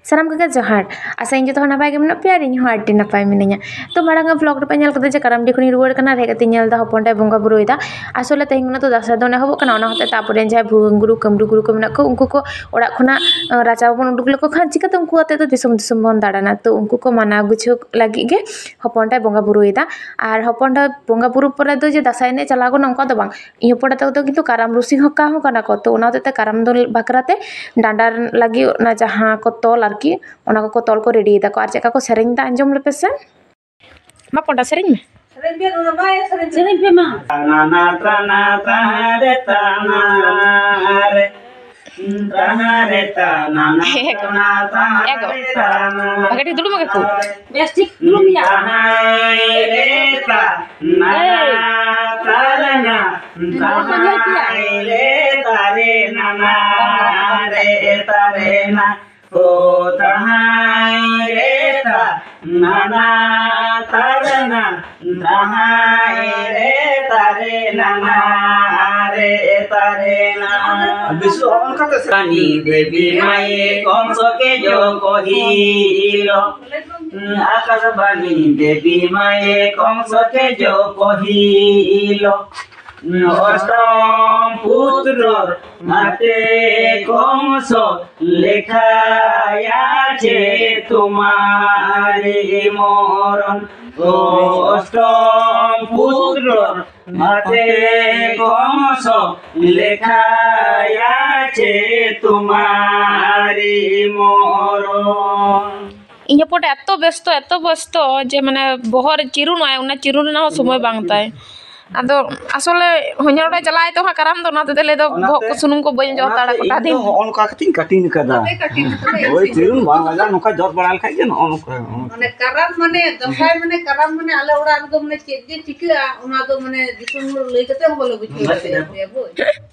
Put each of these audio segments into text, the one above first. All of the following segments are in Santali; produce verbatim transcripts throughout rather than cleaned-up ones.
ᱥᱟᱱᱟᱢ ᱠᱚᱜᱮ ᱡᱚᱦᱟᱨ᱾ ᱟᱥᱟᱭᱟᱹᱧ ᱡᱚᱛᱚ ᱦᱚᱲ ᱱᱟᱯᱟᱭ ᱜᱮ ᱢᱮᱱᱟᱜ ᱯᱮᱭᱟ ᱟᱨ ᱤᱧ ᱦᱚᱸ ᱟᱹᱰᱤ ᱱᱟᱯᱟᱭ ᱢᱤᱱᱟᱹᱧᱟ᱾ ᱛᱚ, ᱢᱟᱲᱟᱝ ᱟᱜ vlog ᱨᱮᱯᱮ ᱧᱮᱞ ᱠᱟᱫᱟ ᱡᱮ ᱠᱟᱨᱟᱢᱰᱤ ᱠᱷᱚᱱᱤᱧ ᱨᱩᱣᱟᱹᱲ ᱠᱟᱱᱟ ᱟᱨ ᱦᱮᱡ ᱠᱟᱛᱮᱧ ᱧᱮᱞ ᱮᱫᱟ ᱦᱚᱯᱚᱱ ᱫᱟᱭ ᱵᱚᱸᱜᱟ ᱵᱩᱨᱩᱭᱮᱫᱟ᱾ ᱟᱥᱚᱞᱮ ᱛᱮᱦᱮᱧ ᱠᱷᱚᱱᱟᱜ ᱫᱚ ᱫᱟᱸᱥᱟᱭ ᱫᱚᱱ ᱮᱦᱚᱵᱚᱜ ᱠᱟᱱᱟ, ᱚᱱᱟ ᱦᱚᱛᱮᱡ ᱛᱮ ᱟᱵᱚᱨᱮᱱ ᱡᱟᱦᱟᱸᱭ ᱵᱷᱩᱣᱟᱹᱝ ᱜᱩᱨᱩ, ᱠᱟᱹᱢᱨᱩ ᱜᱩᱨᱩ ᱠᱚ ᱢᱮᱱᱟᱜ ᱠᱚ, ᱩᱱᱠᱩ ᱠᱚ ᱚᱲᱟᱜ ᱠᱷᱚᱱᱟᱜ, ᱟᱸ, ᱨᱟᱪᱟ ᱵᱟᱵᱚᱱ ᱩᱰᱩᱠ ᱞᱮᱠᱚ ᱠᱷᱟᱱ ᱪᱤᱠᱟᱹᱛᱮ ᱩᱱᱠᱩ ᱟᱛᱮᱫ ᱫᱚ ᱫᱤᱥᱚᱢ ᱫᱤᱥᱚᱢ ᱵᱚᱱ ᱫᱟᱬᱟᱱᱟ? ᱛᱚ, ᱩᱱᱠᱩ ᱠᱚ ᱢᱟᱱᱟᱣ ᱵᱩᱡᱷᱟᱹᱣ ᱞᱟᱹᱜᱤᱫ ᱜᱮ ᱦᱚᱯᱚᱱ ᱫᱟᱭ ᱵᱚᱸᱜᱟ ᱵᱩᱨᱩᱭᱮᱫᱟ᱾ ᱟᱨ ᱦᱚᱯᱚᱱ ᱫᱟᱭ ᱵᱚᱸᱜᱟ ᱵᱩᱨᱩ ᱯᱚᱨᱮ ᱫᱚ ᱡᱮ ᱫᱟᱸᱥᱟᱭ ᱮᱱᱮᱡ ᱪᱟᱞᱟᱣ ᱜᱟᱱᱚᱜᱼᱟ, ᱚᱱᱠᱟ ᱫᱚ ᱵᱟᱝ᱾ ᱤᱧ ᱦᱚᱯᱚᱱ ᱮᱨᱟ ᱛᱟᱠᱚ ᱫᱚ ᱠᱤᱱᱛᱩ ᱠᱟᱨᱟᱢ ᱨᱩᱥᱤᱠᱟ ᱦᱚᱸ ᱠᱟᱱᱟ ᱠᱚ, ᱛᱚ ᱚᱱᱟ ᱦᱚᱛᱮᱡ ᱛᱮ ᱠᱟᱨᱟᱢ ᱫᱚᱱ ᱵᱟᱠᱷᱨᱟ ᱛᱮ ᱰᱟᱸᱰᱟ ᱞᱟᱹᱜᱤᱫ ᱚᱱᱟ ᱡᱟᱦᱟᱸ ᱠᱚ ᱛᱚᱞ ᱟᱨᱠᱤ, ᱚᱱᱟ ᱠᱚᱠᱚ ᱛᱚᱞ ᱠᱚ ᱨᱮᱰᱤᱭᱮᱫᱟ ᱠᱚ᱾ ᱟᱨ ᱪᱮᱫ ᱞᱮᱠᱟ ᱠᱚ ᱥᱮᱨᱮᱧ ᱮᱫᱟ, ᱟᱸᱡᱚᱢ ᱞᱮᱯᱮ ᱥᱮ᱾ ᱢᱟ ᱯᱚᱸᱰᱟ, ᱥᱮᱨᱮᱧ ᱢᱮ᱾ ᱥᱮᱨᱮᱧ ᱯᱮ, ᱚᱱᱟ ᱵᱟᱭ ᱥᱮᱨᱮᱧ ᱯᱮ᱾ ᱥᱮᱨᱮᱧ ᱯᱮ ᱢᱟ᱾ ᱛᱟᱱᱟ ᱛᱟᱱᱟ ᱛᱟᱱᱟ ᱨᱮ ᱛᱟᱱᱟ ᱨᱮ, ᱛᱟᱱᱟ ᱨᱮ ᱛᱟᱱᱟ ᱱᱟ, ᱮ ᱜᱚ᱾ ᱛᱟᱱᱟ ᱛᱟᱱᱟ ᱮ ᱜᱚ᱾ ᱨᱮ ᱛᱟᱱᱟ᱾ ᱵᱷᱟᱜᱮ ᱴᱷᱤᱠ ᱫᱩᱲᱩᱵ ᱢᱮ ᱠᱟᱠᱩ᱾ ᱵᱮᱥ ᱴᱷᱤᱠ ᱫᱩᱲᱩᱵ ᱢᱮᱭᱟ᱾ ᱛᱟᱱᱟ ᱨᱮ ᱛᱟᱱᱟ ᱮᱭ᱾ ᱛᱟᱨᱮ ᱱᱟ, ᱛᱟᱱᱟ ᱨᱮ ᱛᱟᱨᱮ ᱱᱟᱱᱟ ᱨᱮ ᱛᱟᱨᱮ ᱱᱟ᱾ ᱳ ᱛᱟᱦᱟᱸᱭ ᱨᱮ ᱛᱟ ᱱᱟᱱᱟ ᱛᱟᱨᱮ ᱱᱟ, ᱛᱟᱦᱟᱸᱭ ᱨᱮ ᱛᱟᱨᱮ ᱱᱟᱱᱟ ᱨᱮ ᱛᱟᱨᱮ ᱱᱟ᱾ ᱵᱤᱥᱩ ᱦᱚᱸ ᱚᱱᱠᱟ ᱛᱮ ᱥᱮ᱾ ᱟᱠᱟᱥᱵᱟᱱᱤ ᱫᱮᱵᱤ ᱢᱟᱭᱮ ᱠᱚᱝᱥᱚ ᱠᱮᱡᱚ ᱠᱚᱦᱤᱞᱚ᱾ ᱟᱠᱟᱥᱵᱟᱱᱤ ᱫᱮᱵᱤ ᱢᱟᱭᱮ ᱠᱚᱝᱥᱚ ᱠᱮᱡᱚ ᱠᱚᱦᱤᱞᱚ᱾ ᱚᱥᱴᱚᱢ ᱯᱩᱛᱨᱚ ᱢᱟᱛᱮ ᱠᱚᱝᱥᱚ ᱞᱮᱠᱷᱟᱭᱟ ᱪᱮ ᱛᱩᱢᱟᱨᱤ ᱢᱚᱨᱚᱱ᱾ ᱚᱥᱴᱚᱢ ᱯᱩᱛᱨᱚ ᱢᱟᱛᱮ ᱠᱚᱝᱥᱚ ᱞᱮᱠᱷᱟᱭᱟ ᱪᱮ ᱛᱩᱢᱟᱨᱤ ᱢᱚᱨᱚᱱ᱾ ᱤᱧ ᱦᱚᱯᱚᱱ ᱮᱛᱚ ᱵᱮᱥᱛᱚ, ᱮᱛᱚ ᱵᱮᱥᱛᱚ ᱡᱮ ᱢᱟᱱᱮ ᱵᱚᱦᱚᱜ ᱨᱮ ᱪᱤᱨᱩᱱᱚᱜᱼᱟᱭ, ᱚᱱᱟ ᱪᱤᱨᱩᱱ ᱨᱮᱱᱟᱜ ᱦᱚᱸ ᱥᱚᱢᱚᱭ ᱵᱟᱝ ᱛᱟᱭ᱾ ᱟᱫᱚ ᱟᱥᱚᱞᱮ ᱦᱚᱧᱦᱟᱨ ᱚᱲᱟᱜ ᱪᱟᱞᱟᱣ ᱛᱮ ᱦᱟᱸᱜ ᱠᱟᱨᱟᱢ ᱫᱚ, ᱚᱱᱟ ᱛᱮᱫᱚ ᱞᱟᱹᱭ ᱫᱚ ᱚᱱᱟᱛᱮ ᱵᱚᱦᱚᱜ ᱠᱚ ᱥᱩᱱᱩᱢ ᱠᱚ ᱵᱟᱹᱧ ᱚᱡᱚᱜ ᱦᱟᱛᱟᱲᱟ ᱤᱧ ᱠᱚᱴᱟ ᱫᱚ ᱫᱤᱱ᱾ ᱦᱚᱸᱜᱼᱚ ᱱᱚᱝᱠᱟ ᱠᱟᱛᱮᱧ ᱠᱟᱹᱴᱤᱡ ᱠᱟᱫᱟ᱾ ᱟᱯᱮ ᱠᱟᱹᱴᱤᱡ ᱠᱟᱛᱮ ᱯᱮ ᱳᱭ ᱤᱥᱤᱱ ᱪᱤᱨᱩᱱ ᱵᱟᱝ ᱞᱟᱜᱟᱜᱼᱟ, ᱱᱚᱝᱠᱟ ᱡᱚᱜ ᱵᱟᱲᱟ ᱞᱮᱠᱷᱟᱡ ᱜᱮ ᱱᱚᱜᱼᱚ ᱱᱚᱝᱠᱟ, ᱱᱚᱜᱼᱚ ᱱᱚᱝᱠᱟ᱾ ᱢᱟᱱᱮ ᱠᱟᱨᱟᱢ ᱢᱟᱱᱮ ᱫᱟᱸᱥᱟᱭ ᱢᱟᱱᱮ ᱠᱟᱨᱟᱢ ᱢᱟᱱᱮ ᱟᱞᱮ ᱚᱲᱟᱜ ᱨᱮᱫᱚ ᱢᱟᱱᱮ ᱪᱮᱫ ᱡᱮ ᱪᱤᱠᱟᱹᱜᱼᱟ, ᱚᱱᱟ ᱫᱚ ᱢᱟᱱᱮ ᱫᱤᱥᱚᱢ ᱦᱚᱲ ᱞᱟᱹᱭ ᱠᱟᱛᱮ ᱦᱚᱸ ᱵᱟᱞᱮ ᱵᱩᱡᱷᱟᱹᱣ ᱫᱟᱲᱮᱭᱟᱜᱼᱟ, ᱵᱩᱡᱽ?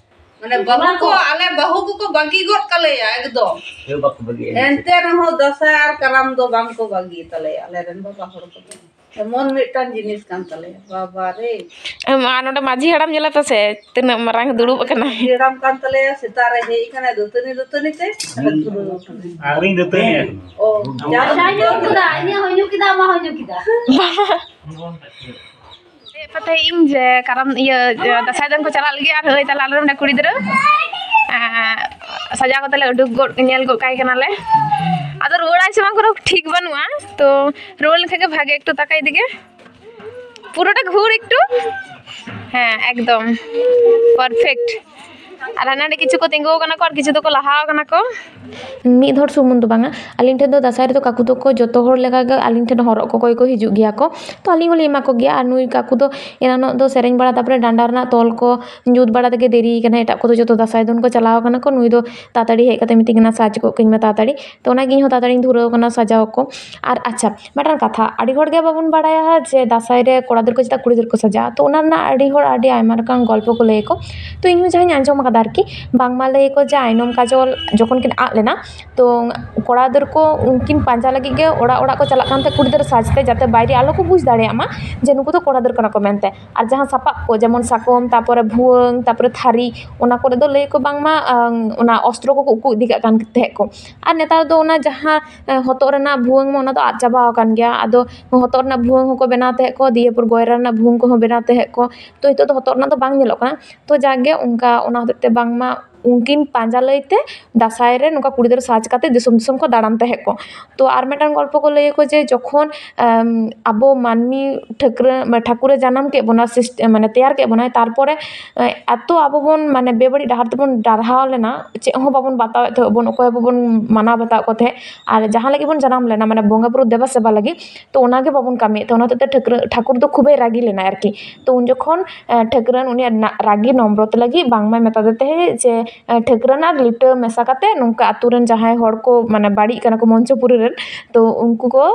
ᱢᱟᱱᱮ ᱵᱟᱹᱦᱩ ᱠᱚ, ᱟᱞᱮ ᱵᱟᱹᱦᱩ ᱠᱚᱠᱚ ᱵᱟᱹᱜᱤ ᱜᱚᱫ ᱠᱟᱞᱮᱭᱟ ᱮᱠᱫᱚᱢ᱾ ᱦᱮᱸ, ᱵᱟᱠᱚ ᱵᱟᱹᱜᱤᱭᱟ᱾ ᱮᱱᱛᱮ ᱨᱮᱦᱚᱸ ᱫᱟᱸᱥᱟᱭ ᱟᱨ ᱠᱟᱨᱟᱢ ᱫᱚ ᱵᱟᱝ ᱠᱚ ᱵᱟᱹᱜᱤ ᱛᱟᱞᱮᱭᱟ ᱟᱞᱮ ᱨᱮᱱ ᱵᱟᱵᱟ ᱦᱚᱲ ᱠᱚᱫᱚ᱾ ᱮᱢᱚᱱ ᱢᱤᱫᱴᱟᱝ ᱡᱤᱱᱤᱥ ᱠᱟᱱ ᱛᱟᱞᱮᱭᱟ, ᱵᱟᱵᱟ ᱨᱮ᱾ ᱟᱨ ᱱᱚᱰᱮ ᱢᱟᱹᱡᱷᱤ ᱦᱟᱲᱟᱢ ᱧᱮᱞᱮ ᱯᱮᱥᱮ, ᱛᱤᱱᱟᱹᱜ ᱢᱟᱨᱟᱝ ᱫᱩᱲᱩᱵ ᱟᱠᱟᱱᱟᱭ᱾ ᱢᱟᱹᱡᱷᱤ ᱦᱟᱲᱟᱢ ᱠᱟᱱ ᱛᱟᱞᱮᱭᱟ, ᱥᱮᱛᱟᱜ ᱨᱮ ᱦᱮᱡ ᱟᱠᱟᱱᱟᱭ ᱫᱟᱹᱛᱟᱹᱱᱤ ᱫᱟᱹᱛᱟᱹᱱᱤ ᱛᱮ᱾ ᱟᱹᱣᱨᱤᱧ ᱫᱟᱹᱛᱟᱹᱱᱤ ᱟᱠᱟᱱᱟ᱾ ᱚ, ᱪᱟ ᱧᱩ ᱠᱮᱫᱟ, ᱤᱧᱟᱹᱜ ᱦᱚᱸ ᱧᱩ ᱠᱮᱫᱟ, ᱟᱢᱟᱜ ᱦᱚᱸ ᱧᱩ ᱠᱮᱫᱟ᱾ ᱯᱟᱛᱮ ᱤᱧ ᱡᱮ ᱠᱟᱨᱟᱢ ᱤᱭᱟᱹ, ᱫᱟᱸᱥᱟᱭ ᱫᱚᱱ ᱠᱚ ᱪᱟᱞᱟᱜ ᱞᱟᱹᱜᱤᱫ, ᱟᱨ ᱦᱟᱹᱭ ᱛᱟᱦᱞᱮ ᱟᱞᱮ ᱨᱮᱱ ᱠᱩᱲᱤ ᱜᱤᱫᱽᱨᱟᱹ, ᱮᱸ, ᱥᱟᱡᱟᱣ ᱠᱟᱛᱮ ᱞᱮ ᱩᱰᱩᱠ ᱜᱚᱫ, ᱧᱮᱞ ᱜᱚᱫ ᱠᱟᱭ ᱠᱟᱱᱟᱞᱮ᱾ ᱟᱫᱚ ᱨᱩᱣᱟᱹᱲᱟᱭ ᱥᱮ ᱵᱟᱝ, ᱠᱳᱱᱳ ᱴᱷᱤᱠ ᱵᱟᱹᱱᱩᱜᱼᱟ᱾ ᱛᱚ ᱨᱩᱣᱟᱹᱲ ᱞᱮᱱᱠᱷᱟᱱ ᱜᱮ ᱵᱷᱟᱜᱮ, ᱮᱠᱴᱩ ᱛᱟᱠᱟᱭ ᱤᱫᱤ ᱜᱮ᱾ ᱯᱩᱨᱟᱹᱴᱟ ᱜᱷᱩᱨ ᱮᱠᱴᱩ᱾ ᱦᱮᱸ, ᱮᱠᱫᱚᱢ perfect᱾ ᱟᱨ ᱦᱟᱱᱟ ᱱᱟᱰᱮ ᱠᱤᱪᱷᱩ ᱠᱚ ᱛᱤᱸᱜᱩ ᱟᱠᱟᱱᱟ ᱠᱚ ᱟᱨ ᱠᱤᱪᱷᱩ ᱫᱚᱠᱚ ᱞᱟᱦᱟ ᱟᱠᱟᱱᱟ ᱠᱚ᱾ ᱢᱤᱫ ᱦᱚᱲ ᱥᱩᱢᱩᱝ ᱫᱚ ᱵᱟᱝᱟ, ᱟᱹᱞᱤᱧ ᱴᱷᱮᱱ ᱫᱚ ᱫᱟᱸᱥᱟᱭ ᱨᱮᱫᱚ ᱠᱟᱠᱩ ᱛᱟᱠᱚ ᱡᱚᱛᱚ ᱦᱚᱲ ᱞᱮᱠᱟᱜᱮ ᱟᱹᱞᱤᱧ ᱴᱷᱮᱱ ᱦᱚᱨᱚᱜ ᱠᱚᱠᱚᱭ ᱠᱚ ᱦᱤᱡᱩᱜ ᱜᱮᱭᱟ ᱠᱚ᱾ ᱛᱚ ᱟᱹᱞᱤᱧ ᱦᱚᱸᱞᱤᱧ ᱮᱢᱟ ᱠᱚᱜᱮᱭᱟ᱾ ᱟᱨ ᱱᱩᱭ ᱠᱟᱠᱩ ᱫᱚ ᱮᱱᱟᱱᱚᱜ ᱫᱚ ᱥᱮᱨᱮᱧ ᱵᱟᱲᱟ, ᱛᱟᱨᱯᱚᱨᱮ ᱰᱟᱸᱰᱟ ᱨᱮᱱᱟᱜ ᱛᱚᱞ ᱠᱚ ᱡᱩᱛ ᱵᱟᱲᱟ ᱛᱮᱜᱮ ᱫᱮᱨᱤ ᱠᱟᱱᱟ᱾ ᱮᱴᱟᱜ ᱠᱚᱫᱚ ᱡᱚᱛᱚ ᱫᱟᱸᱥᱟᱭ ᱫᱚᱱ ᱠᱚ ᱪᱟᱞᱟᱣ ᱠᱟᱱᱟ ᱠᱚ᱾ ᱱᱩᱭ ᱫᱚ ᱛᱟᱲᱟᱛᱟᱲᱤ ᱦᱮᱡ ᱠᱟᱛᱮ ᱢᱤᱛᱟᱹᱧ ᱠᱟᱱᱟ, "ᱥᱟᱡᱽ ᱠᱚᱜ ᱠᱟᱹᱧ ᱢᱮ ᱛᱟᱲᱟᱛᱟᱲᱤ᱾" ᱛᱚ ᱚᱱᱟᱜᱮ ᱤᱧ ᱦᱚᱸ ᱛᱟᱲᱟᱛᱟᱲᱤᱧ ᱫᱷᱩᱨᱟᱹᱣ ᱠᱟᱱᱟ ᱥᱟᱡᱟᱣ ᱠᱚ᱾ ᱟᱨ ᱟᱪᱪᱷᱟ, ᱢᱤᱫᱴᱟᱝ ᱠᱟᱛᱷᱟ, ᱟᱹᱰᱤ ᱦᱚᱲ ᱜᱮ ᱵᱟᱵᱚᱱ ᱵᱟᱲᱟᱭᱟ ᱡᱮ ᱫᱟᱸᱥᱟᱭ ᱨᱮ ᱠᱚᱲᱟ ᱜᱤᱫᱟᱹᱨ ᱠᱚ ᱪᱮᱫᱟᱜ ᱠᱩᱲᱤ ᱜᱤᱫᱟᱹᱨ ᱠᱚ ᱥᱟᱡᱟᱜᱼᱟ᱾ ᱛᱚ ᱚᱱᱟ ᱨᱮᱱᱟᱜ ᱟᱹᱰᱤ ᱦᱚᱲ ᱟᱹᱰᱤ ᱟᱭᱢᱟ ᱞᱮᱠᱟᱱ ᱜᱚᱞᱯᱚ ᱠᱚ ᱞᱟᱹᱭᱟᱠᱚ᱾ ᱛᱚ ᱤᱧ ᱦᱚᱸ ᱡᱟᱦᱟᱸᱧ ᱟᱸᱡᱚᱢ ᱟᱠᱟᱫᱟ ᱟᱨᱠᱤ, ᱵᱟᱝᱢᱟ ᱞᱟᱹᱭᱟᱠᱚ ᱡᱮ ᱟᱭᱱᱚᱢ ᱠᱟᱡᱚᱞ ᱡᱚᱠᱷᱚᱱ ᱠᱤᱱ ᱟᱫ ᱞᱮᱱᱟ, ᱛᱚ ᱠᱚᱲᱟ ᱜᱤᱫᱟᱹᱨ ᱠᱚ ᱩᱱᱠᱤᱱ ᱯᱟᱸᱡᱟ ᱞᱟᱹᱜᱤᱫ ᱜᱮ ᱚᱲᱟᱜ ᱚᱲᱟᱜ ᱠᱚ ᱪᱟᱞᱟᱜ ᱠᱟᱱ ᱛᱟᱦᱮᱸᱫ ᱠᱩᱲᱤ ᱜᱤᱫᱟᱹᱨ ᱥᱟᱡᱽᱛᱮ, ᱡᱟᱛᱮ ᱵᱟᱭᱨᱮ ᱟᱞᱚ ᱠᱚ ᱵᱩᱡᱽ ᱫᱟᱲᱮᱭᱟᱜ ᱢᱟ ᱡᱮ ᱱᱩᱠᱩ ᱫᱚ ᱠᱚᱲᱟ ᱜᱤᱫᱟᱹᱨ ᱠᱟᱱᱟ ᱠᱚ ᱢᱮᱱᱛᱮ᱾ ᱟᱨ ᱡᱟᱦᱟᱸ ᱥᱟᱯᱟᱵ ᱠᱚ, ᱡᱮᱢᱚᱱ ᱥᱟᱠᱚᱢ, ᱛᱟᱨᱯᱚᱨᱮ ᱵᱷᱩᱣᱟᱹᱝ, ᱛᱟᱨᱯᱚᱨᱮ ᱛᱷᱟᱹᱨᱤ, ᱚᱱᱟ ᱠᱚᱨᱮ ᱫᱚ ᱞᱟᱹᱭ ᱟᱠᱚ ᱵᱟᱝᱢᱟ, ᱟᱸ, ᱚᱱᱟ ᱚᱥᱛᱨᱚ ᱠᱚᱠᱚ ᱩᱠᱩ ᱤᱫᱤ ᱠᱟᱜ ᱠᱟᱱ ᱛᱟᱦᱮᱸᱫ ᱠᱚ᱾ ᱟᱨ ᱱᱮᱛᱟᱨ ᱫᱚ ᱚᱱᱟ ᱡᱟᱦᱟᱸ, ᱮᱸ, ᱦᱚᱛᱚᱫ ᱨᱮᱱᱟᱜ ᱵᱷᱩᱣᱟᱹᱝ ᱢᱟ, ᱚᱱᱟ ᱫᱚ ᱟᱫ ᱪᱟᱵᱟ ᱟᱠᱟᱱ ᱜᱮᱭᱟ᱾ ᱟᱫᱚ ᱦᱚᱛᱚᱫ ᱨᱮᱱᱟᱜ ᱵᱷᱩᱣᱟᱹᱝ ᱦᱚᱸᱠᱚ ᱵᱮᱱᱟᱣ ᱛᱟᱦᱮᱸᱫ ᱠᱚ, ᱫᱤᱭᱮ ᱯᱚᱨ ᱜᱚᱭᱨᱟ ᱨᱮᱱᱟᱜ ᱵᱷᱩᱣᱟᱹᱝ ᱠᱚᱦᱚᱸ ᱵᱮᱱᱟᱣ ᱛᱟᱦᱮᱸᱫ ᱠᱚ᱾ ᱛᱚ ᱱᱤᱛᱚᱜ ᱫᱚ ᱦᱚᱛᱚᱫ ᱨᱮᱱᱟᱜ ᱫᱚ ᱵᱟᱝ ᱧᱮᱞᱚᱜ ᱠᱟᱱᱟ᱾ ᱛᱚ ᱡᱟᱜᱮ ᱚᱱᱠᱟ, ᱚᱱᱟ ᱦᱚᱛᱮᱡ ᱛᱮ ᱵᱟᱝᱢᱟ ᱩᱱᱠᱤᱱ ᱯᱟᱸᱡᱟ ᱞᱟᱹᱭ ᱛᱮ ᱫᱟᱸᱥᱟᱭ ᱨᱮ ᱱᱚᱝᱠᱟ ᱠᱩᱲᱤ ᱜᱤᱫᱽᱨᱟᱹ ᱥᱟᱡᱽ ᱠᱟᱛᱮ ᱫᱤᱥᱚᱢ ᱫᱤᱥᱚᱢ ᱠᱚ ᱫᱟᱬᱟᱱ ᱛᱟᱦᱮᱸᱫ ᱠᱚ᱾ ᱛᱚ ᱟᱨ ᱢᱤᱫᱴᱟᱝ ᱜᱚᱞᱯᱚ ᱠᱚ ᱞᱟᱹᱭᱟᱠᱚ ᱡᱮ ᱡᱚᱠᱷᱚᱱ, ᱮᱢ, ᱟᱵᱚ ᱢᱟᱹᱱᱢᱤ ᱴᱷᱟᱹᱠᱨᱟᱹ, ᱢᱟᱱᱮ ᱴᱷᱟᱹᱠᱩᱨᱮ ᱡᱟᱱᱟᱢ ᱠᱮᱫ ᱵᱚᱱᱟ, ᱥᱤᱥ-, ᱢᱟᱱᱮ ᱛᱮᱭᱟᱨ ᱠᱮᱫ ᱵᱚᱱᱟᱭ, ᱛᱟᱨᱯᱚᱨᱮ, ᱮ, ᱮᱛᱚ ᱟᱵᱚ ᱵᱚᱱ ᱢᱟᱱᱮ ᱵᱮᱵᱟᱹᱲᱤᱡ ᱰᱟᱦᱟᱨ ᱛᱮᱵᱚᱱ ᱰᱟᱨᱦᱟᱣ ᱞᱮᱱᱟ, ᱪᱮᱫ ᱦᱚᱸ ᱵᱟᱵᱚᱱ ᱵᱟᱛᱟᱣᱮᱫ ᱛᱟᱦᱮᱸᱫ ᱵᱚᱱ, ᱚᱠᱚᱭ ᱦᱚᱸ ᱵᱟᱵᱚᱱ ᱢᱟᱱᱟᱣ ᱵᱟᱛᱟᱣᱮᱫ ᱠᱚ ᱛᱟᱦᱮᱸᱫ᱾ ᱟᱨ ᱡᱟᱦᱟᱸ ᱞᱟᱹᱜᱤᱫ ᱵᱚᱱ ᱡᱟᱱᱟᱢ ᱞᱮᱱᱟ, ᱢᱟᱱᱮ ᱵᱚᱸᱜᱟ ᱵᱩᱨᱩ ᱫᱮᱵᱟ ᱥᱮᱵᱟ ᱞᱟᱹᱜᱤᱫ, ᱛᱚ ᱚᱱᱟ ᱜᱮ ᱵᱟᱵᱚᱱ ᱠᱟᱹᱢᱤᱭᱮᱫ ᱛᱟᱦᱮᱸᱫ᱾ ᱚᱱᱟ ᱦᱚᱛᱮᱡ ᱛᱮ ᱴᱷᱟᱹᱠᱨᱟᱹ, ᱴᱷᱟᱹᱠᱩᱨ ᱫᱚ ᱠᱷᱩᱵᱮ ᱨᱟᱹᱜᱤ ᱞᱮᱱᱟ ᱟᱨᱠᱤ᱾ ᱛᱚ ᱩᱱ ᱡᱚᱠᱷᱚᱱ, ᱮ, ᱴᱷᱟᱹᱠᱨᱟᱹᱱ ᱩᱱᱤᱭᱟᱜ ᱱᱟ-, ᱨᱟᱹᱜᱤ ᱱᱚᱢᱨᱚᱛ ᱞᱟᱹᱜᱤᱫ ᱵᱟᱝᱢᱟᱭ ᱢᱮᱛᱟ ᱫᱮ ᱛᱟᱦᱮᱸᱫ ᱡᱮ, ᱮ, ᱴᱷᱟᱹᱠᱨᱟᱹᱱ ᱟᱨ ᱞᱤᱴᱟᱹ ᱢᱮᱥᱟ ᱠᱟᱛᱮ ᱱᱚᱝᱠᱟ ᱟᱛᱳ ᱨᱮᱱ ᱡᱟᱦᱟᱸᱭ ᱦᱚᱲ ᱠᱚ ᱢᱟᱱᱮ ᱵᱟᱹᱲᱤᱡ ᱠᱟᱱᱟ ᱠᱚ ᱢᱚᱧᱪᱚᱯᱩᱨᱤ ᱨᱮᱱ, ᱛᱚ ᱩᱱᱠᱩ ᱠᱚ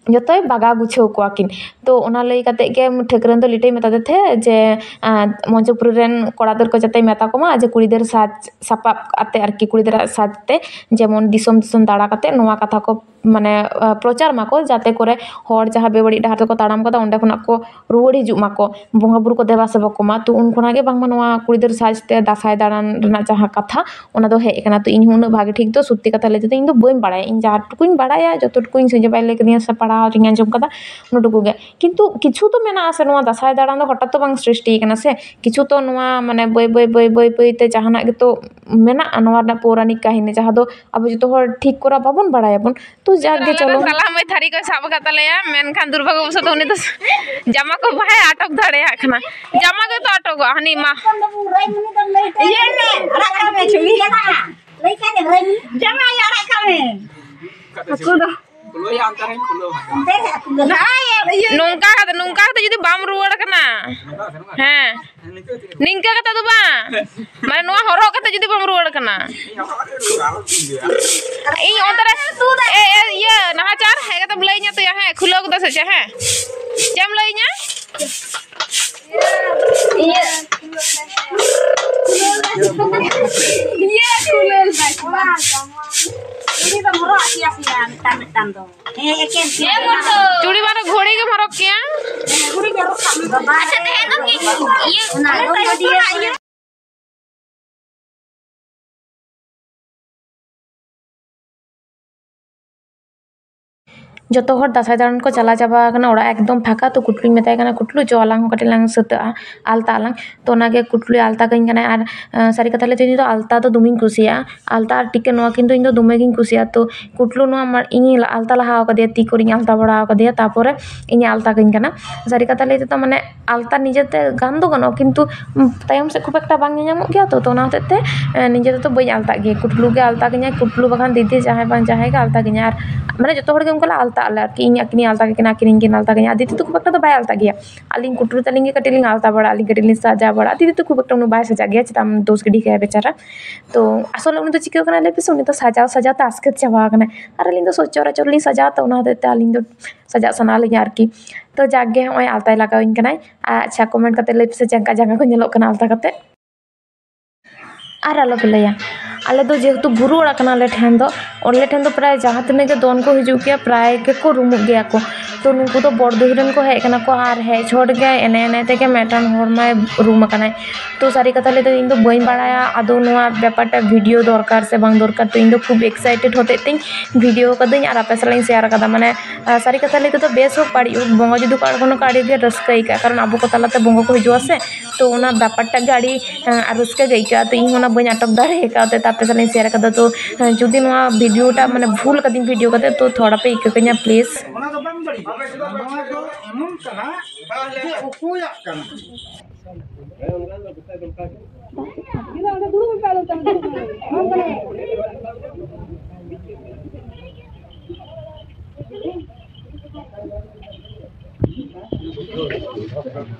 ᱡᱚᱛᱚᱭ ᱵᱟᱜᱟᱣ ᱜᱩᱪᱷᱟᱹᱣ ᱠᱚᱣᱟ ᱠᱤᱱ᱾ ᱛᱚ ᱚᱱᱟ ᱞᱟᱹᱭ ᱠᱟᱛᱮᱫ ᱜᱮ ᱴᱷᱟᱹᱠᱨᱟᱹᱱ ᱫᱚ ᱞᱤᱴᱟᱹᱭ ᱢᱮᱛᱟᱫᱮ ᱛᱟᱦᱮᱸᱫ ᱡᱮ, ᱟᱸ, ᱢᱚᱧᱪᱚᱯᱩᱨᱤ ᱨᱮᱱ ᱠᱚᱲᱟ ᱜᱤᱫᱟᱹᱨ ᱠᱚ ᱡᱟᱛᱮᱭ ᱢᱮᱛᱟ ᱠᱚᱢᱟ ᱡᱮ ᱠᱩᱲᱤ ᱜᱤᱫᱟᱹᱨ ᱥᱟᱡᱽ ᱥᱟᱯᱟᱵ ᱟᱛᱮ ᱟᱨᱠᱤ, ᱠᱩᱲᱤ ᱜᱤᱫᱟᱹᱨᱟᱜ ᱥᱟᱡᱽ ᱛᱮ ᱡᱮᱢᱚᱱ ᱫᱤᱥᱚᱢ ᱫᱤᱥᱚᱢ ᱫᱟᱬᱟ ᱠᱟᱛᱮᱫ ᱱᱚᱣᱟ ᱠᱟᱛᱷᱟ ᱠᱚ ᱢᱟᱱᱮ, ᱟᱸ, ᱯᱨᱚᱪᱟᱨ ᱢᱟᱠᱚ, ᱡᱟᱛᱮ ᱠᱚᱨᱮ ᱦᱚᱲ ᱡᱟᱦᱟᱸ ᱵᱮᱵᱟᱹᱲᱤᱡ ᱰᱟᱦᱟᱨ ᱛᱮᱠᱚ ᱛᱟᱲᱟᱢ ᱠᱟᱫᱟ ᱚᱸᱰᱮ ᱠᱷᱚᱱᱟᱜ ᱠᱚ ᱨᱩᱣᱟᱹᱲ ᱦᱤᱡᱩᱜ ᱢᱟᱠᱚ, ᱵᱚᱸᱜᱟ ᱵᱩᱨᱩ ᱠᱚ ᱫᱮᱵᱟ ᱥᱮᱵᱟ ᱠᱚᱢᱟ᱾ ᱛᱚ ᱩᱱ ᱠᱷᱚᱱᱟᱜ ᱜᱮ ᱵᱟᱝᱢᱟ ᱱᱚᱣᱟ ᱠᱩᱲᱤ ᱜᱤᱫᱟᱹᱨ ᱥᱟᱡᱽ ᱛᱮ ᱫᱟᱸᱥᱟᱭ ᱫᱟᱬᱟᱱ ᱨᱮᱱᱟᱜ ᱡᱟᱦᱟᱸ ᱠᱟᱛᱷᱟ, ᱚᱱᱟ ᱫᱚ ᱦᱮᱡ ᱟᱠᱟᱱᱟ᱾ ᱛᱚ ᱤᱧ ᱦᱚᱸ ᱩᱱᱟᱹᱜ ᱵᱷᱟᱜᱮ ᱴᱷᱤᱠ ᱫᱚ ᱥᱚᱛᱛᱤ ᱠᱟᱛᱷᱟ ᱞᱟᱹᱭ ᱛᱮᱫᱚ ᱤᱧ ᱫᱚ ᱵᱟᱹᱧ ᱵᱟᱲᱟᱭᱟ, ᱤᱧ ᱡᱟᱦᱟᱸ ᱴᱩᱠᱩᱧ ᱵᱟᱲᱟᱭᱟ, ᱡᱚᱛᱚ ᱴᱩᱠᱩᱧ ᱥᱟᱡᱟᱵᱟᱭ ᱞᱟᱹᱭ ᱠᱟᱫᱤᱧᱟ ᱥᱮ ᱯᱟᱲᱦᱟᱣ ᱨᱤᱧ ᱟᱸᱡᱚᱢ ᱠᱟᱫᱟ, ᱩᱱᱟᱹᱜ ᱴᱩᱠᱩ ᱜᱮ᱾ ᱠᱤᱱᱛᱩ ᱠᱤᱪᱷᱩ ᱛᱚ ᱢᱮᱱᱟᱜᱼᱟ ᱥᱮ, ᱱᱚᱣᱟ ᱫᱟᱸᱥᱟᱭ ᱫᱟᱬᱟᱱ ᱫᱚ ᱦᱚᱴᱟᱛ ᱫᱚ ᱵᱟᱝ ᱥᱨᱤᱥᱴᱤ ᱠᱟᱱᱟ ᱥᱮ, ᱠᱤᱪᱷᱩ ᱛᱚ ᱱᱚᱣᱟ ᱢᱟᱱᱮ ᱵᱟᱹᱭ ᱵᱟᱹᱭ ᱵᱟᱹᱭ ᱵᱟᱹᱭ ᱵᱟᱹᱭ ᱛᱮ ᱡᱟᱦᱟᱱᱟᱜ ᱜᱮᱛᱚ ᱢᱮᱱᱟᱜᱼᱟ ᱱᱚᱣᱟ ᱨᱮᱱᱟᱜ ᱯᱳᱣᱨᱟᱱᱤᱠ ᱠᱟᱹᱦᱱᱤ, ᱡᱟᱦᱟᱸ ᱫᱚ ᱟᱵᱚ ᱡᱚᱛᱚ ᱦᱚᱲ ᱴᱷᱤᱠ ᱠᱚᱨᱟ ᱵᱟᱵᱚᱱ ᱵᱟᱲᱟᱭᱟᱵᱚᱱ᱾ ᱛᱚ ᱡᱟᱠ ᱜᱮ, ᱟᱞᱮ ᱪᱚᱞᱚ᱾ ᱨᱮᱱ ᱛᱟᱞᱟ ᱢᱟᱹᱭ ᱛᱷᱟᱹᱨᱤ ᱠᱚᱭ ᱥᱟᱵ ᱟᱠᱟᱫ ᱛᱟᱞᱮᱭᱟ, ᱢᱮᱱᱠᱷᱟᱱ ᱫᱩᱨᱵᱷᱟᱜᱽᱜᱚ ᱵᱚᱥᱚᱛ ᱩᱱᱤ ᱫᱚ ᱡᱟᱢᱟ ᱠᱚ ᱵᱟᱭ ᱟᱴᱚᱠ ᱫᱟᱲᱮᱭᱟᱜ ᱠᱟᱱᱟ᱾ ᱡᱟᱢᱟ ᱜᱮᱛᱚ ᱟᱴᱚᱠᱚᱜᱼᱟ, ᱦᱟᱹᱱᱤ ᱢᱟ᱾ ᱤᱭᱟᱹ ᱢᱮ, ᱟᱲᱟᱜ ᱠᱟᱜ ᱢᱮ, ᱪᱷᱩᱵᱤ᱾ ᱡᱟᱢᱟᱭ ᱟᱲᱟᱜ ᱠᱟᱜ ᱢᱮ᱾ ᱦᱟᱹᱠᱩ ᱫᱚ᱾ ᱱᱚᱝᱠᱟ ᱠᱟᱛᱮ, ᱱᱚᱝᱠᱟ ᱠᱟᱛᱮ ᱡᱩᱫᱤ ᱵᱟᱢ ᱨᱩᱣᱟᱹᱲ ᱠᱟᱱᱟ, ᱦᱮᱸ, ᱱᱤᱝᱠᱟᱹ ᱠᱟᱛᱮ ᱫᱚ ᱵᱟᱝ, ᱢᱟᱱᱮ ᱱᱚᱣᱟ ᱦᱚᱨᱚᱜ ᱠᱟᱛᱮ ᱡᱩᱫᱤ ᱵᱟᱢ ᱨᱩᱣᱟᱹᱲ ᱠᱟᱱᱟ, ᱤᱧ ᱚᱱᱛᱮ ᱨᱮ, ᱮ, ᱮ, ᱤᱭᱟᱹ, ᱱᱟᱦᱟᱪᱟᱨ, ᱦᱮᱡ ᱠᱟᱛᱮᱢ ᱞᱟᱹᱭᱟᱹᱧᱟ ᱛᱚ, ᱭᱟ, ᱦᱮᱸ, ᱠᱷᱩᱞᱟᱹᱣ ᱠᱟᱫᱟ ᱥᱮ ᱪᱮᱫ, ᱦᱮᱸ? ᱪᱮᱫ ᱮᱢ ᱞᱟᱹᱭᱟᱹᱧᱟ? ᱤᱭᱟᱹ᱾ ᱤᱭᱟᱹ, ᱠᱷᱩᱞᱟᱹᱣ ᱫᱟᱭ᱾ ᱩᱱᱤ ᱫᱚᱢ ᱦᱚᱨᱚᱜ ᱟᱫᱮᱭᱟ ᱥᱮ ᱭᱟ, ᱢᱤᱫᱴᱟᱝ, ᱢᱤᱫᱴᱟᱝ ᱫᱚ? ᱦᱮᱸ, ᱮᱠᱮᱱ ᱛᱤ ᱦᱮᱸ, ᱢᱚᱴᱚ᱾ ᱪᱩᱲᱤ ᱵᱟᱝ ᱨᱮ ᱜᱷᱚᱲᱤ ᱜᱮᱢ ᱦᱚᱨᱚᱜ ᱠᱮᱭᱟ᱾ ᱦᱮᱸ, ᱜᱷᱚᱲᱤ ᱜᱮ ᱦᱚᱨᱚᱜ ᱠᱟᱜ ᱢᱮ ᱵᱟᱵᱟ᱾ ᱟᱪᱪᱷᱟ, ᱛᱟᱦᱮᱸ ᱠᱟᱱ ᱜᱮ, ᱤᱭᱟᱹ, ᱚᱱᱟ ᱚᱱᱟ ᱫᱚ ᱫᱚ ᱤᱭᱟᱹ᱾ ᱡᱚᱛᱚ ᱦᱚᱲ ᱫᱟᱸᱥᱟᱭ ᱫᱟᱬᱟᱱ ᱠᱚ ᱪᱟᱞᱟᱣ ᱪᱟᱵᱟ ᱟᱠᱟᱱᱟ, ᱚᱲᱟᱜ ᱮᱠᱫᱚᱢ ᱯᱷᱟᱸᱠᱟ᱾ ᱛᱚ ᱠᱩᱴᱞᱩᱧ ᱢᱮᱛᱟᱭ ᱠᱟᱱᱟ, "ᱠᱩᱴᱞᱩ, ᱪᱚ, ᱟᱞᱟᱝ ᱦᱚᱸ ᱠᱟᱹᱴᱤᱡ ᱞᱟᱝ ᱥᱟᱹᱛᱟᱹᱜᱼᱟ, ᱟᱞᱛᱟᱜ ᱟᱞᱟᱝ᱾" ᱛᱚ ᱚᱱᱟᱜᱮ ᱠᱩᱴᱞᱩᱭ ᱟᱞᱛᱟ ᱠᱟᱹᱧ ᱠᱟᱱᱟᱭ᱾ ᱟᱨ, ᱟᱸ, ᱥᱟᱹᱨᱤ ᱠᱟᱛᱷᱟ ᱞᱟᱹᱭ ᱛᱮ, ᱤᱧ ᱫᱚ ᱟᱞᱛᱟ ᱫᱚ ᱫᱚᱢᱮᱧ ᱠᱩᱥᱤᱭᱟᱜᱼᱟ᱾ ᱟᱞᱛᱟ ᱟᱨ ᱴᱤᱠᱟᱹ, ᱱᱚᱣᱟ ᱠᱤᱱ ᱫᱚ ᱤᱧ ᱫᱚ ᱫᱚᱢᱮ ᱜᱤᱧ ᱠᱩᱥᱤᱭᱟᱜᱼᱟ᱾ ᱛᱚ ᱠᱩᱴᱞᱩ ᱱᱚᱣᱟ ᱢᱟ-, ᱤᱧᱤᱧ ᱟᱞᱛᱟ ᱞᱟᱦᱟ ᱟᱠᱟᱫᱮᱭᱟ, ᱛᱤ ᱠᱚᱨᱮᱧ ᱟᱞᱛᱟ ᱵᱟᱲᱟ ᱟᱠᱟᱫᱮᱭᱟ, ᱛᱟᱨᱯᱚᱨᱮ ᱤᱧᱮ ᱟᱞᱛᱟ ᱠᱟᱹᱧ ᱠᱟᱱᱟ᱾ ᱥᱟᱹᱨᱤ ᱠᱟᱛᱷᱟ ᱞᱟᱹᱭ ᱛᱮᱫᱚ, ᱢᱟᱱᱮ, ᱟᱞᱛᱟ ᱱᱤᱡᱮᱛᱮ ᱜᱟᱱ ᱫᱚ ᱜᱟᱱᱚᱜᱼᱟ, ᱠᱤᱱᱛᱩ, ᱩᱢ, ᱛᱟᱭᱚᱢ ᱥᱮᱫ ᱠᱷᱩᱵ ᱮᱠᱴᱟ ᱵᱟᱝ ᱧᱮᱧᱟᱢᱚᱜ ᱜᱮᱭᱟ ᱛᱚ, ᱛᱚ ᱚᱱᱟ ᱦᱚᱛᱮᱡ ᱛᱮ, ᱮ, ᱱᱤᱡᱮ ᱛᱮᱫᱚ ᱵᱟᱹᱧ ᱟᱞᱛᱟᱜ ᱜᱮᱭᱟ᱾ ᱠᱩᱴᱞᱩ ᱜᱮ ᱟᱞᱛᱟ ᱠᱟᱹᱧᱟᱭ, ᱠᱩᱴᱞᱩ ᱵᱟᱠᱷᱟᱱ ᱫᱤᱫᱤ, ᱡᱟᱦᱟᱸᱭ ᱵᱟᱝ ᱡᱟᱦᱟᱸᱭ ᱜᱮ ᱟᱞᱛᱟ ᱠᱟᱹᱧᱟᱭ᱾ ᱟᱨ, ᱢᱟᱱᱮ, ᱡᱚᱛᱚ ᱦᱚᱲ ᱜᱮ ᱚᱱᱠᱟ ᱞᱮ ᱟᱞᱛᱟ ᱟᱞᱮ ᱟᱨᱠᱤ, ᱤᱧ ᱟᱹᱠᱤᱱᱤᱧ ᱟᱞᱛᱟ ᱠᱟᱹᱠᱤᱱᱟ, ᱟᱹᱠᱤᱱ ᱤᱧ ᱠᱤᱱ ᱟᱞᱛᱟ ᱠᱟᱹᱧᱟ᱾ ᱟᱨ ᱫᱤᱫᱤ ᱛᱟᱠᱚ ᱠᱷᱩᱵ ᱮᱠᱴᱟ ᱫᱚ ᱵᱟᱭ ᱟᱞᱛᱟ ᱜᱮᱭᱟ᱾ ᱟᱹᱞᱤᱧ ᱠᱩᱴᱩᱨ ᱛᱟᱹᱞᱤᱧ ᱜᱮ ᱠᱟᱹᱴᱤᱡ ᱞᱤᱧ ᱟᱞᱛᱟ ᱵᱟᱲᱟᱜᱼᱟ, ᱟᱹᱞᱤᱧ ᱠᱟᱹᱴᱤᱡ ᱞᱤᱧ ᱥᱟᱡᱟᱣ ᱵᱟᱲᱟᱜᱼᱟ᱾ ᱫᱤᱫᱤ ᱛᱟᱠᱚ ᱠᱷᱩᱵ ᱮᱠᱴᱟ ᱩᱱᱟᱹᱜ ᱵᱟᱭ ᱥᱟᱡᱟᱜ ᱜᱮᱭᱟ, ᱪᱮᱫᱟᱜ ᱫᱳᱥ ᱜᱤᱰᱤ ᱠᱟᱭᱟ ᱵᱮᱪᱟᱨᱟ᱾ ᱛᱚ ᱟᱥᱚᱞᱮ ᱩᱱᱤ ᱫᱚ ᱪᱤᱠᱟᱹ ᱠᱟᱱᱟᱭ ᱞᱟᱹᱭ ᱯᱮᱥᱮ, ᱩᱱᱤ ᱫᱚ ᱥᱟᱡᱟᱣ ᱥᱟᱡᱟᱣ ᱛᱮ ᱟᱥᱠᱮᱛ ᱪᱟᱵᱟ ᱟᱠᱟᱱᱟᱭ᱾ ᱟᱨ ᱟᱹᱞᱤᱧ ᱫᱚ ᱥᱚᱪᱚᱨᱟᱪᱚᱨ ᱞᱤᱧ ᱥᱟᱡᱟᱣᱟ, ᱛᱚ ᱚᱱᱟ ᱦᱚᱛᱮᱡ ᱛᱮ ᱟᱹᱞᱤᱧ ᱫᱚ ᱥᱟᱡᱟᱜ ᱥᱟᱱᱟ ᱞᱤᱧᱟ ᱟᱨᱠᱤ᱾ ᱛᱚ ᱡᱟᱠ ᱜᱮ, ᱦᱚᱸᱜᱼᱚᱭ ᱟᱞᱛᱟᱭ ᱞᱟᱜᱟᱣ ᱤᱧ ᱠᱟᱱᱟᱭ᱾ ᱟᱪᱪᱷᱟ, ᱠᱚᱢᱮᱱᱴ ᱠᱟᱛᱮ ᱞᱟᱹᱭ ᱯᱮᱥᱮ, ᱪᱮᱫ ᱞᱮᱠᱟ ᱡᱟᱸᱜᱟ ᱠᱚ ᱧᱮᱞᱚᱜ ᱠᱟᱱᱟ ᱟᱞᱛᱟ ᱠᱟᱛᱮ? ᱟᱨ ᱟᱞᱚᱯᱮ ᱞᱟᱹᱭᱟ, ᱟᱞᱮ ᱫᱚ ᱡᱮᱦᱮᱛᱩ ᱵᱩᱨᱩ ᱚᱲᱟᱜ ᱠᱟᱱᱟ ᱟᱞᱮ ᱴᱷᱮᱱ ᱫᱚ, ᱟᱞᱮ ᱴᱷᱮᱱ ᱫᱚ ᱯᱨᱟᱭ ᱡᱟᱦᱟᱸ ᱛᱤᱱᱟᱹᱜ ᱜᱮ ᱫᱚᱱ ᱠᱚ ᱦᱤᱡᱩᱜ ᱜᱮᱭᱟ, ᱯᱨᱟᱭ ᱜᱮᱠᱚ ᱨᱩᱢᱩᱜ ᱜᱮᱭᱟ ᱠᱚ᱾ ᱛᱚ ᱱᱩᱠᱩ ᱫᱚ ᱵᱚᱲᱫᱩᱦᱤ ᱨᱮᱱ ᱠᱚ ᱦᱮᱡ ᱠᱟᱱᱟ ᱠᱚ, ᱟᱨ ᱦᱮᱡ ᱪᱷᱚᱴ ᱜᱮ ᱮᱱᱮ ᱮᱱᱮ ᱛᱮᱜᱮ ᱢᱤᱫᱴᱟᱝ ᱦᱚᱲ ᱢᱟᱭ ᱨᱩᱢ ᱟᱠᱟᱱᱟᱭ᱾ ᱛᱚ ᱥᱟᱹᱨᱤ ᱠᱟᱛᱷᱟ ᱞᱟᱹᱭ ᱫᱚ, ᱤᱧ ᱫᱚ ᱵᱟᱹᱧ ᱵᱟᱲᱟᱭᱟ ᱟᱫᱚ ᱱᱚᱣᱟ ᱵᱮᱯᱟᱨᱴᱟ ᱵᱷᱤᱰᱤᱭᱳ ᱫᱚᱨᱠᱟᱨ ᱥᱮ ᱵᱟᱝ ᱫᱚᱨᱠᱟᱨ᱾ ᱛᱚ ᱤᱧ ᱫᱚ ᱠᱷᱩᱵ ᱮᱠᱥᱟᱭᱴᱮᱰ ᱦᱚᱛᱮᱡ ᱛᱮᱧ ᱵᱷᱤᱰᱤᱭᱳ ᱠᱟᱹᱫᱟᱹᱧ ᱟᱨ ᱟᱯᱮ ᱥᱟᱞᱟᱜ ᱤᱧ ᱥᱮᱭᱟᱨ ᱠᱟᱫᱟ᱾ ᱢᱟᱱᱮ, ᱟᱨ ᱥᱟᱹᱨᱤ ᱠᱟᱛᱷᱟ ᱞᱟᱹᱭ ᱛᱮᱫᱚ, ᱵᱮᱥ ᱦᱳᱠ ᱵᱟᱹᱲᱤᱡ ᱦᱳᱠ, ᱵᱚᱸᱜᱟ ᱡᱩᱫᱤ ᱠᱚ ᱟᱬᱜᱚᱱᱟ ᱠᱚ, ᱟᱹᱰᱤ ᱜᱮ ᱨᱟᱹᱥᱠᱟᱹ ᱟᱹᱭᱠᱟᱹᱜᱼᱟ, ᱠᱟᱨᱚᱱ ᱟᱵᱚ ᱠᱚ ᱛᱟᱞᱟᱛᱮ ᱵᱚᱸᱜᱟ ᱠᱚ ᱦᱤᱡᱩᱜᱼᱟ ᱥᱮ, ᱛᱚ ᱚᱱᱟ ᱵᱮᱯᱟᱨ ᱴᱟᱜ ᱜᱮ ᱟᱹᱰᱤ, ᱮᱸ, ᱨᱟᱹᱥᱠᱟᱹ ᱜᱮ ᱟᱹᱭᱠᱟᱹᱜᱼᱟ᱾ ᱛᱚ ᱤᱧ ᱦᱚᱸ ᱚᱱᱟ ᱵᱟᱹᱧ ᱟᱴᱚᱠ ᱫᱟᱲᱮ ᱟᱠᱟᱫ ᱛᱮ ᱟᱯᱮ ᱥᱟᱞᱟᱜ ᱤᱧ ᱥᱮᱭᱟᱨ ᱠᱟᱫᱟ᱾ ᱛᱚ, ᱮᱸ, ᱡᱩᱫᱤ ᱱᱚᱣᱟ ᱵᱷᱤᱰᱤᱭᱳ ᱴᱟᱜ, ᱢᱟᱱᱮ, ᱵᱷᱩᱞ ᱠᱟᱫᱤᱧ ᱵᱷᱤᱰᱤᱭᱳ ᱠᱟᱛᱮ, ᱛᱚ ᱛᱷᱚᱲᱟ ᱯᱮ ᱤᱠᱟᱹ ᱠᱟᱹᱧᱟ, ᱯᱞᱤᱡᱽ᱾ ᱚᱱᱟ ᱫᱚ ᱵᱟᱝ ᱵᱟᱹᱲᱤᱡ, ᱱᱚᱣᱟ ᱫᱚ ᱮᱢᱚᱱ ᱠᱟᱱᱟ ᱡᱮ ᱚᱠᱚᱭᱟᱜ ᱠᱟᱱᱟ᱾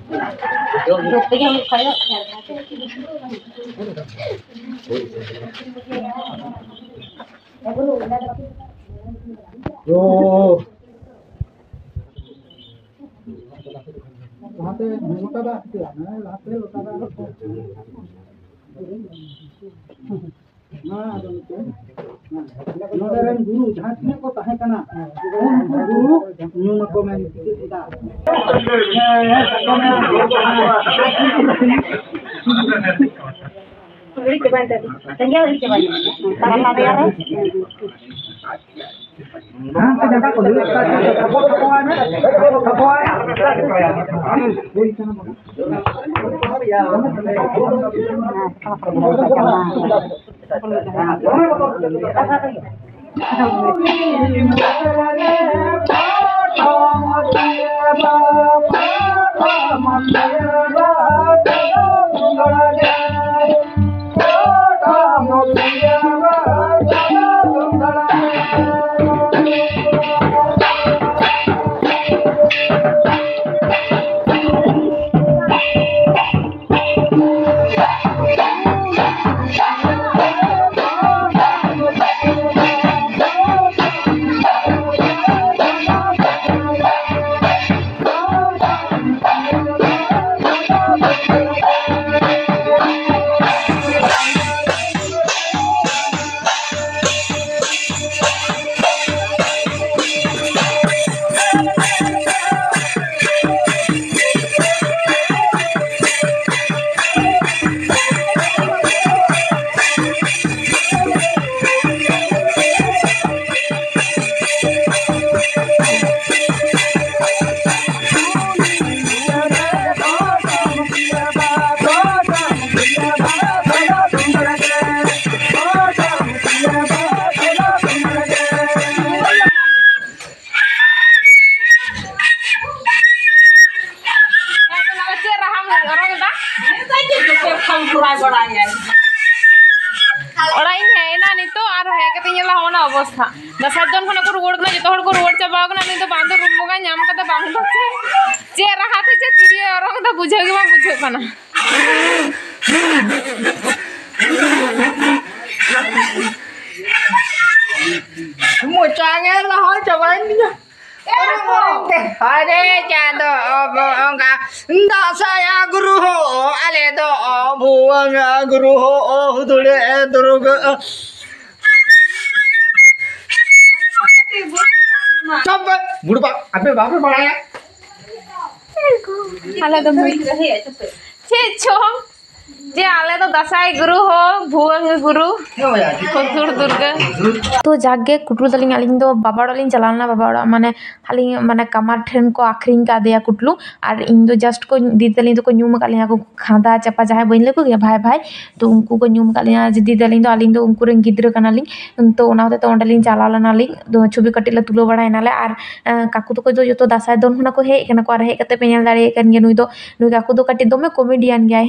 ᱞᱟᱦᱟᱛᱮ ᱞᱚᱴᱟ ᱫᱟᱜ ᱦᱤᱡᱩᱜᱼᱟ, ᱦᱮᱸ, ᱞᱟᱦᱟᱛᱮ ᱞᱚᱴᱟ ᱫᱟᱜ ᱦᱤᱡᱩᱜᱼᱟ᱾ ᱱᱚᱰᱮ ᱨᱮᱱ ᱜᱩᱨᱩ ᱡᱟᱦᱟᱸ ᱛᱤᱱᱟᱹᱜ ᱠᱚ ᱛᱟᱦᱮᱸ ᱠᱟᱱᱟ, ᱩᱱᱠᱩ ᱜᱩᱨᱩ ᱧᱩᱢ ᱟᱠᱚ ᱢᱮ᱾ ᱫᱟᱸᱥᱟᱭ ᱫᱚᱱ ᱠᱷᱚᱱᱟᱜ ᱠᱚ ᱨᱩᱣᱟᱹᱲ ᱠᱟᱱᱟ, ᱡᱚᱛᱚ ᱦᱚᱲ ᱠᱚ ᱨᱩᱣᱟᱹᱲ ᱪᱟᱵᱟᱣ ᱠᱟᱱᱟ᱾ ᱱᱩᱭ ᱫᱚ ᱵᱟᱝ ᱫᱚ ᱨᱩᱢ ᱵᱚᱸᱜᱟ ᱧᱟᱢ ᱠᱟᱫᱟ, ᱵᱟᱝ ᱫᱚ ᱪᱮᱫ, ᱪᱮᱫ ᱨᱟᱦᱟ ᱛᱮ ᱪᱮᱫ ᱛᱤᱨᱭᱳ ᱚᱨᱚᱝ ᱮᱫᱟ, ᱵᱩᱡᱷᱟᱹᱣ ᱜᱮ ᱵᱟᱝ ᱵᱩᱡᱷᱟᱹᱜ ᱠᱟᱱᱟ᱾ ᱢᱚᱪᱟ ᱜᱮ ᱞᱟᱦᱟ ᱪᱟᱵᱟᱭᱮᱱ ᱛᱤᱧᱟ᱾ ᱟᱨᱮ ᱪᱟᱸᱫᱚ ᱵᱚᱸᱜᱟ, ᱫᱟᱸᱥᱟᱭᱟ ᱜᱩᱨᱩ ᱦᱚ, ᱟᱞᱮ ᱫᱚ ᱵᱷᱩᱣᱟᱹᱝᱟ ᱜᱩᱨᱩ ᱦᱚ, ᱦᱩᱫᱩᱲᱮ ᱫᱩᱨᱜᱟᱹ᱾ ᱪᱚᱯ ᱵᱮ, ᱵᱩᱲᱵᱟ, ᱟᱯᱮ ᱵᱟᱯᱮ ᱵᱟᱲᱟᱭᱟ? ᱟᱞᱮ ᱫᱚ ᱪᱮᱫ ᱪᱚᱝ? ᱡᱮ ᱟᱞᱮ ᱫᱚ ᱫᱟᱸᱥᱟᱭ ᱜᱩᱨᱩ ᱦᱚ, ᱵᱷᱩᱣᱟᱹᱝ ᱜᱩᱨᱩ, ᱦᱩᱫᱩᱲ ᱫᱩᱨᱜᱟᱹ᱾ ᱛᱚ ᱡᱟᱠ ᱜᱮ ᱠᱩᱴᱩᱨ ᱫᱟᱞᱤᱧ, ᱟᱹᱞᱤᱧ ᱫᱚ ᱵᱟᱵᱟ ᱚᱲᱟᱜ ᱞᱤᱧ ᱪᱟᱞᱟᱣ ᱞᱮᱱᱟ᱾ ᱵᱟᱵᱟ ᱚᱲᱟᱜ ᱢᱟᱱᱮ ᱟᱹᱞᱤᱧ ᱢᱟᱱᱮ ᱠᱟᱢᱟᱨ ᱴᱷᱮᱱ ᱠᱚ ᱟᱹᱠᱷᱨᱤᱧ ᱠᱟᱫᱮᱭᱟ ᱠᱩᱴᱞᱩ, ᱟᱨ ᱤᱧ ᱫᱚ just ᱠᱚ, ᱫᱤᱫᱤ ᱛᱟᱹᱞᱤᱧ ᱫᱚᱠᱚ ᱧᱩᱢ ᱟᱠᱟᱫ ᱞᱤᱧᱟ ᱠᱚ ᱠᱷᱟᱸᱫᱟ ᱪᱟᱯᱟ, ᱡᱟᱦᱟᱸᱭ ᱵᱟᱹᱧ ᱞᱟᱹᱭ ᱠᱚᱜᱮᱭᱟ ᱵᱷᱟᱭ ᱵᱷᱟᱭ, ᱛᱚ ᱩᱱᱠᱩ ᱠᱚ ᱧᱩᱢ ᱟᱠᱟᱫ ᱞᱤᱧᱟ ᱡᱮ ᱫᱤᱫᱤ ᱛᱟᱹᱞᱤᱧ ᱫᱚ, ᱟᱹᱞᱤᱧ ᱫᱚ ᱩᱱᱠᱩ ᱨᱮᱱ ᱜᱤᱫᱽᱨᱟᱹ ᱠᱟᱱᱟᱞᱤᱧ᱾ ᱛᱚ ᱚᱱᱟ ᱦᱚᱛᱮᱡ ᱛᱮ ᱚᱸᱰᱮ ᱞᱤᱧ ᱪᱟᱞᱟᱣ ᱞᱮᱱᱟᱞᱤᱧ, ᱫᱚ ᱪᱷᱚᱵᱤ ᱠᱟᱹᱴᱤᱡ ᱞᱮ ᱛᱩᱞᱟᱹᱣ ᱵᱟᱲᱟᱭᱮᱱᱟᱞᱮ᱾ ᱟᱨ ᱮᱸ, ᱠᱟᱠᱩ ᱛᱟᱠᱚ ᱫᱚ ᱡᱚᱛᱚ ᱫᱟᱸᱥᱟᱭ ᱫᱚᱱ ᱠᱷᱚᱱᱟᱜ ᱠᱚ ᱦᱮᱡ ᱟᱠᱟᱱᱟ ᱠᱚ, ᱟᱨ ᱦᱮᱡ ᱠᱟᱛᱮ ᱯᱮ ᱧᱮᱞ ᱫᱟᱲᱮᱭᱟᱜ ᱠᱟᱱ ᱜᱮᱭᱟ, ᱱᱩᱭ ᱫᱚ, ᱱᱩᱭ ᱠᱟᱠᱩ ᱫᱚ ᱠᱟᱹᱴᱤᱡ ᱫᱚᱢᱮ comedian ᱜᱮᱭᱟᱭ,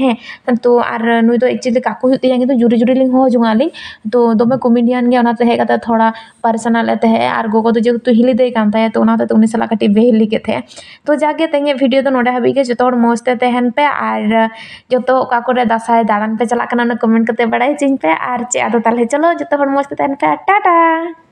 ᱦᱮᱸ᱾ ᱛᱚ ᱟᱨ ᱱᱩᱭ ᱫᱚ actually ᱠᱟᱠᱩ ᱦᱩᱭᱩᱜ ᱛᱤᱧᱟ, ᱠᱤᱱᱛᱩ ᱡᱩᱨᱤ ᱡᱩᱨᱤ ᱞᱤᱧ ᱦᱚᱦᱚ ᱡᱚᱝ ᱟᱹᱞᱤᱧ᱾ ᱛᱚ ᱫᱚᱢᱮ comedian ᱜᱮᱭᱟ, ᱚᱱᱟᱛᱮ ᱦᱮᱡ ᱠᱟᱛᱮ ᱛᱷᱚᱲᱟ ᱯᱟᱨᱥᱚᱱᱟᱞ ᱮ ᱛᱟᱦᱮᱸᱜᱼᱟ, ᱟᱨ ᱜᱚᱜᱚ ᱫᱚ ᱡᱮᱦᱮᱛᱩ ᱦᱤᱞᱤ ᱫᱟᱹᱭ ᱠᱟᱱ ᱛᱟᱭᱟ, ᱛᱚ ᱚᱱᱟ ᱦᱚᱛᱮᱡ ᱛᱮ ᱩᱱᱤ ᱥᱟᱞᱟᱜ ᱠᱟᱹᱴᱤᱡ ᱵᱮᱦᱤᱞᱤ ᱜᱮ ᱛᱟᱦᱮᱸᱜᱼᱟ᱾ ᱛᱚ ᱡᱟᱜᱮ ᱛᱮᱦᱮᱧᱟᱜ video ᱫᱚ ᱱᱚᱰᱮ ᱦᱟᱹᱵᱤᱡ ᱜᱮ᱾ ᱡᱚᱛᱚ ᱦᱚᱲ ᱢᱚᱡᱽ ᱛᱮ ᱛᱟᱦᱮᱱ ᱯᱮ, ᱟᱨ ᱡᱚᱛᱚ ᱚᱠᱟ ᱠᱚᱨᱮ ᱫᱟᱸᱥᱟᱭ ᱫᱟᱬᱟᱱ ᱯᱮ ᱪᱟᱞᱟᱜ ᱠᱟᱱᱟ, ᱚᱱᱟ comment ᱠᱟᱛᱮ ᱵᱟᱲᱟᱭ ᱦᱚᱪᱚᱧ ᱯᱮ᱾ ᱟᱨ ᱪᱮᱫ ᱟᱫᱚ ᱛᱟᱦᱞᱮ ᱪᱚᱞᱚ ᱡᱚᱛᱚ ᱦᱚᱲ ᱢᱚᱡᱽ ᱛᱮ ᱛᱟᱦᱮᱱ ᱯᱮ, ᱟᱨ ᱴᱟᱴᱟ᱾